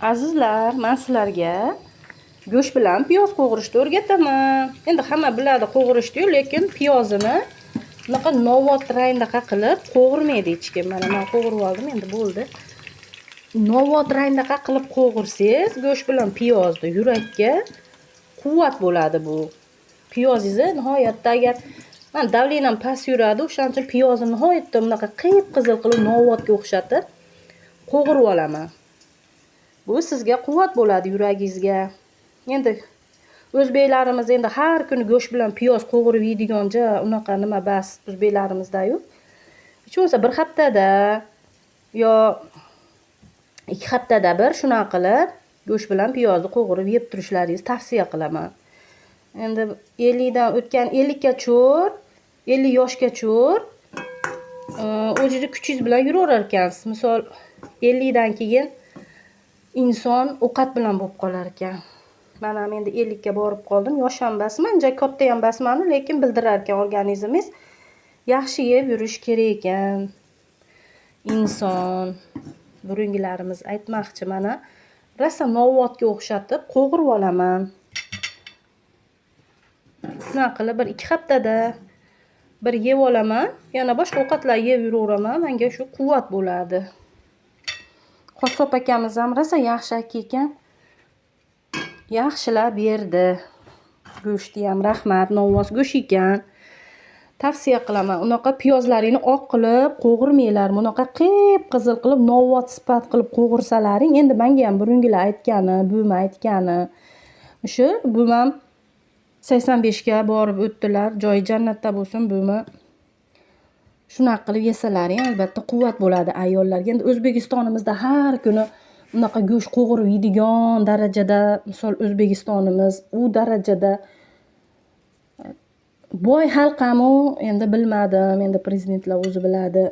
Azizlar, men sizlarga go'sht bilan piyoz qo'g'irishni o'rgataman. Endi hamma biladi qo'g'irishni, lekin piyozini bunaqa novvot rangdaqa qilib qo'g'irmaydi hech kim. Mana men qo'g'irib oldim, endi bo'ldi. Novvot rangdaqa qilib qo'g'irsangiz, go'sht bilan piyozni yurakka quvvat bo'ladi bu. Piyozingizni nihoyatda agar mana davlenam past yuradi, o'shaning uchun piyozni nihoyatda bunaqa qip-qizil qilib novvotga o'xshatib qo'g'irib olaman. Bu sizga quvvat bo'ladi yuragingizga. Endi o'zbeklarimiz endi har kuni go'sht bilan piyoz qo'g'irib yeydigan ja unaqa nima bas o'zbeklarimizda-yu. Hech bo'lmasa bir haftada yo 2 haftada bir shunaqa qilib go'sht bilan piyozni qo'g'irib yeb turishlaringizni tavsiya qilaman. Endi 50 dan o'tgan 50 ga cho'r, 50 yoshga cho'r, o'zingizni kuchingiz bilan yuraverar ekansiz. Misol 50 dan keyin inson ovqat bilan bo'lib qolar ekan. Men ham endi 50 ga borib qoldim. Yosh ham basman, ja katta ham basman, lekin bildirar ekan organizmingiz. Yaxshi yeb yurish kerak ekan. Inson burungilarimiz aytmoqchi, mana rosa novvotga o'xshatib qo'g'irib olaman. Shunaqa qilib bir 2 haftada bir yeb olaman, yana boshqa ovqatlar yeb yuraveraman, menga shu quvvat bo'ladi. Qassob akamiz ham rosa yaxshi aka ekan. Yaxshilab berdi. Go'shti ham rahmat, novvos go'sht ekan. Tavsiya qilaman. Unaqa piyozlaringni oq qilib qo'g'irmanglar. Bunaqa qip-qizil qilib novvot sifat qilib qo'g'irsalaring, endi menga ham burungilar aytgani, buvim aytgani. O'sha buvim ham 85 ga borib o'tdilar. Joyi jannatda bo'lsin buvim. Shunaqa qilib yesalaring albatta quvvat bo'ladi ayollarga. Endi O'zbekistonimizda har kuni unaqa go'sht qo'g'irib yeydigan darajada, misol O'zbekistonimiz u darajada boy xalqami, endi bilmadim, endi prezidentlar o'zi biladi.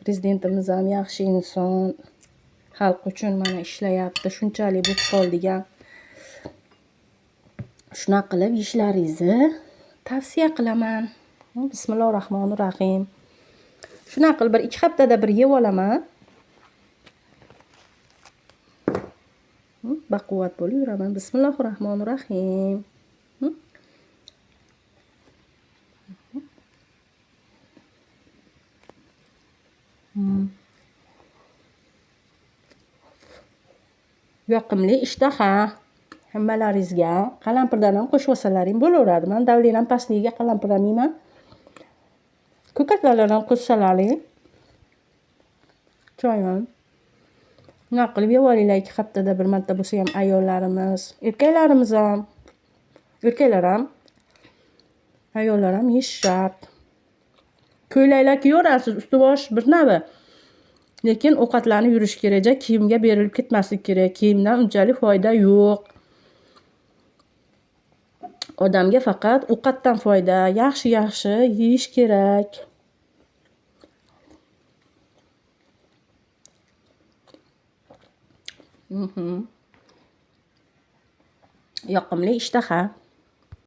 Prezidentimiz ham yaxshi inson, xalq uchun mana ishlayapti, shunchalik bo'lib qoldik ham. Shunaqa qilib yeyishlaringizni tavsiya qilaman. Bismillahirrohmanirrohim. Shunaqa qilib bir 2 haftada bir yeb olaman. Baquvvat bo'lib yuraman. Bismillahirrohmanirrohim. Yoqimli ishtaha hammalaringizga. Qalampirdan ham qo'shib olsalaring bo'laveradi. Men davlenam pastligiga qalampir ham yeyman. Ko'katlardan ham qo'shsalaring. Choy ham. Bunaqa qilib yeb olinglar 2 haftada bir marta bo'lsa ham ayollarimiz, erkaklarimiz ham, erkaklar ham, ayollar ham yeyish shart. Ko'ylaklar kiyaverasiz, usti bosh bir navi. Lekin ovqatlanib yurish kerak, ja kiyimga berilib ketmaslik kerak. Kiyimdan unchalik foyda yo'q. Odamga faqat ovqatdan foyda, yaxshi-yaxshi yeyish kerak. Yoqimli ishtaha.